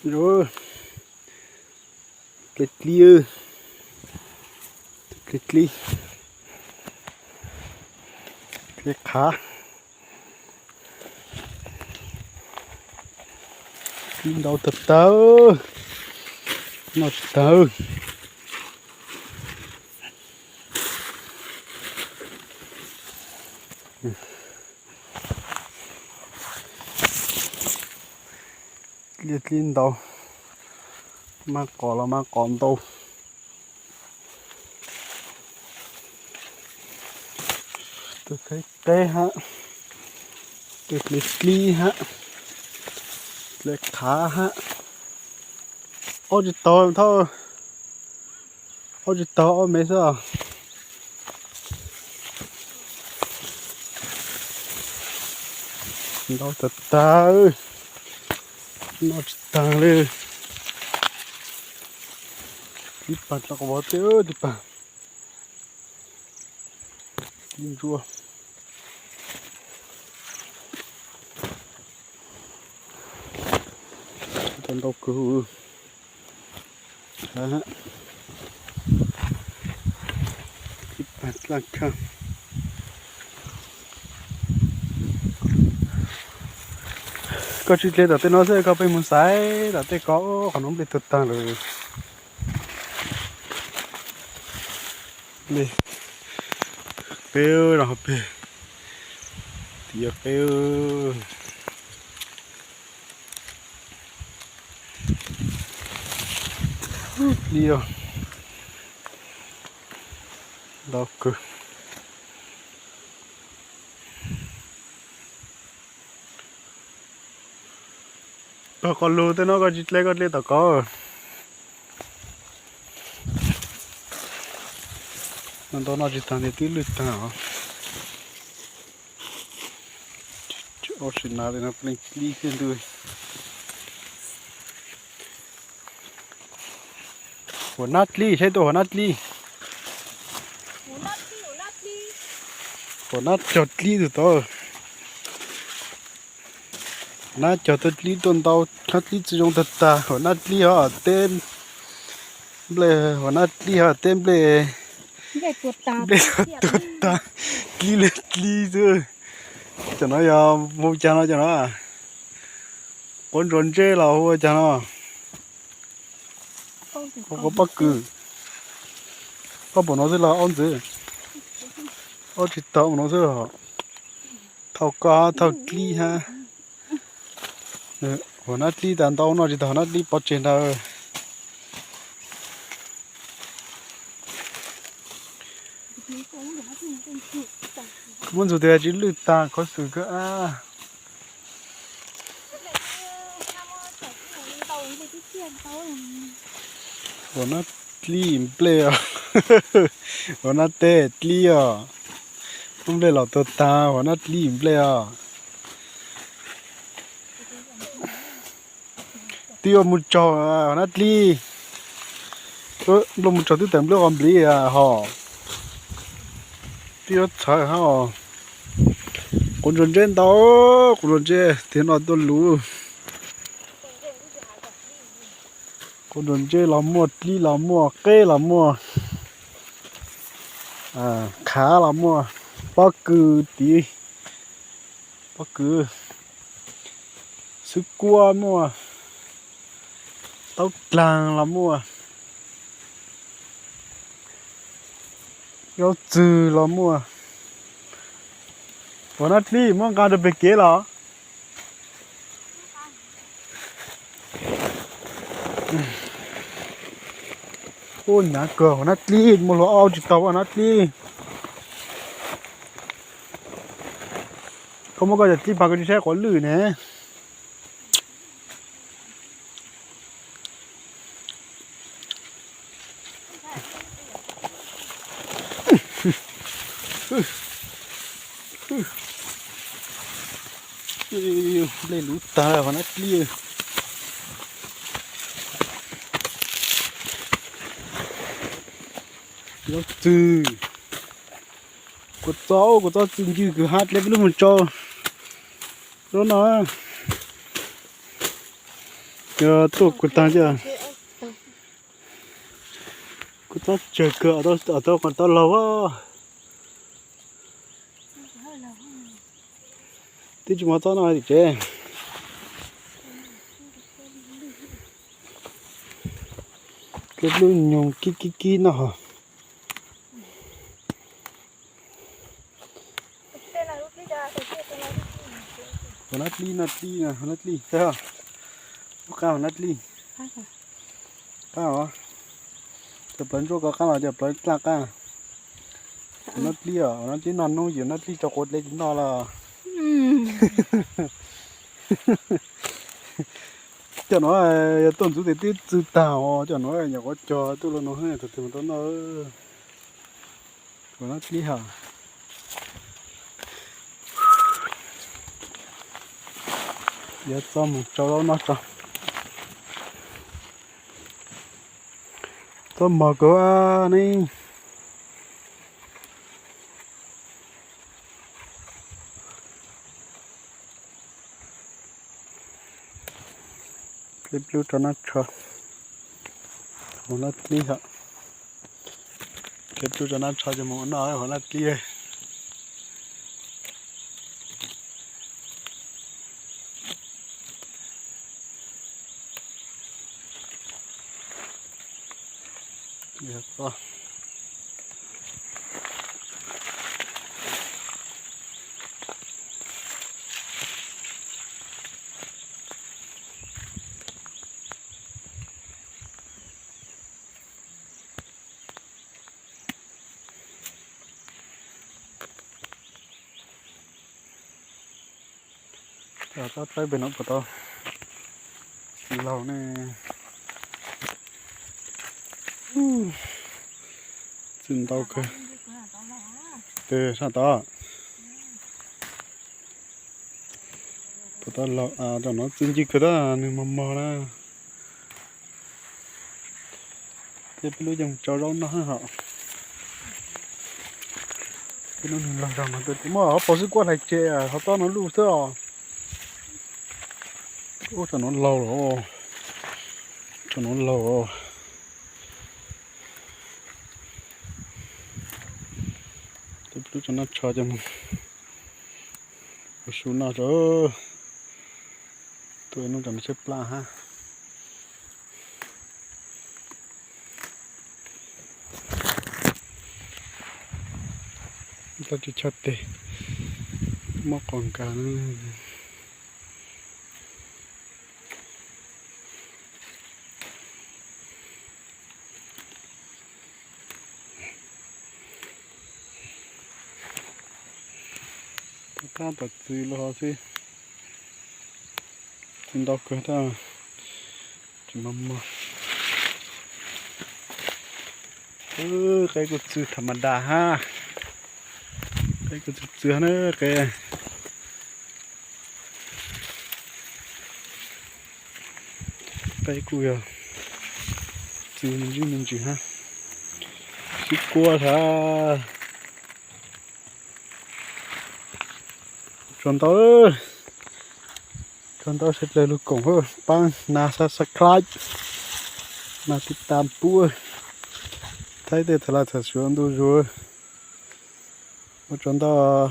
Ple dlib, ple dlib, ple qhav. Dlib ntau tag tag, noj tsis tag. Dlib, dlib ntau, maj qos los maj qos ntau. Tus qheb qeb hab, tus dlib dlib hab, dlib qhav hab. Ob tsis tau thauj, ob tsis tau ob me xwb os. Ntau tag tag, noj tsis tag li. Tib pag dlov qhov vov tej tib pag. Tib ntsuab. Ntau kawg. Koj tsis dle tom tej no xwb, koj pheej mus xaiv tom tej ko, qhov no nplej tuag tag lawm. Nplej peb no peg, tim yog peb. Li os, ntau kawg. Koj qhov lug tej no koj tsis dle, koj dle tom ko. Ntau noj tsis tag nti twb lwj tag os. Ua si na no pleej dlib xwb ntuj. Huam nab dlib, saib tuaj huam nab dlib. Huam nab cog dlib tus tod. Nab cog tuaj dlib tuaj ntau, nab dlib tsis zoo tag tag, huam nab dlib ho teb nplej, huam nab dlib ho teb nplej, nplej tuag tag, dlib li dlib xwb. Cov no yog hu cas no cov no? Quav ntsuas ntseb los hu ua cas no? Quav pob kws. Koj pom no xwb los aub ntxwv? Aub tsis tau no xwb los. Thauj koj thauj dlib hab. Huam nab dlib tas ntau no tsis tau huam nab dlib pov tseg ntawd. Kuv muab ntxuag tias tsis lwj tag qhov xwm kawg ab. Huam nab dlib nplej os. Huam nab teb dlib os. Nplej los tuag tag huam nab dlib nplej os. Twb yuav mus tsaug huam nab dlib. Nplej mus tsaug twb tawm nplej qos npliv hos. Twb yuav txhawv hab os. Quav ntsuas ntseb ntau, quav ntsuas ntseb tiag no tuaj luv. Quav ntsuas ntseb los muaj, dlib los muaj, qeb los muaj, qhav los muaj, pob kws tid, pob kws, xwb kuab muaj, taub dlaag los muaj, zaub txwg los muaj. Huam nab dlib muab nqa rau pem kev los. Ub, hnyav kawg huam nab dlib, muaj hlua aub tsis tau huam nab dlib. Koj muab koj cov dlib pag koj tsis saib quav lwj ne. Nplej luv tag huam nab dlib. Zaub txwg, kua txob, kua txob txwg ncw kws hab dleb peb lub mus tsau. Zaub no, Yog tuaj kuv tag cia, kuv tab tsawg kawg, tau qhov tau laug a. Twb tsis muaj txob noj tim tsev. Tej lub nyoog kib kib kib noj hos. Hauv nab dlib, nab dlib, hauv nab dlib, lub qab hauv nab dlib. Qab os, cov plawv ntsuab ko qab los cov plawv dlaj qab. Hauv nab dlib os, hauv nab dlib noj hnub yus nab dlib tso quav dlej tsis noj los. Cov no yog tuaj ntxuv tes twb txwv tag os, cov no nyuam qhuav cog tuaj los no thaum twg mus rau noj. Hauv nab dlib hos. Yuav txob mus tsau zaub noj tso. Txob mog kawg ne. Peb plub rau nab tsho hauv nab dlib hos. Peb plub rau nab tsho coj mus ua noj hauv nab dlib. Txhob tawb pem no puas tau laug ne. Txwv ntau kawg. Sab tod. Puas tau laug, cov no txwv ncw kawg tab nws mos mos na. Tej peb lub yeej tsau zaub noj hos. Peb lub nws laug zog mas muaj ob paus xwb kuaj hlais tseg hov tob no luj xwb os. Ub, cov no laug lawm, cov no laug. Tej peb lub tsau nab tsho coj mus ua su noj tso. Tuaj ib hnub rau me tsheb plab hab. Tau tsis tshaj tes, muab qos nkag na. Tab tom txwv los xwb, txwv ntau kawg tab tsis mos mos. Qe kuj txwv tham ma das hab, qe kuj txwv txwv na qe. Qe kuj yog txwv me ntsis me ntsis hab, sib kuab tag. Tsaug ntau, tsaug ntau sawv dlawg lug koom, paab na subscribe, na tiv tam puab, thaib tej thaum laj txham suav ntu zus. Ua tsaug ntau.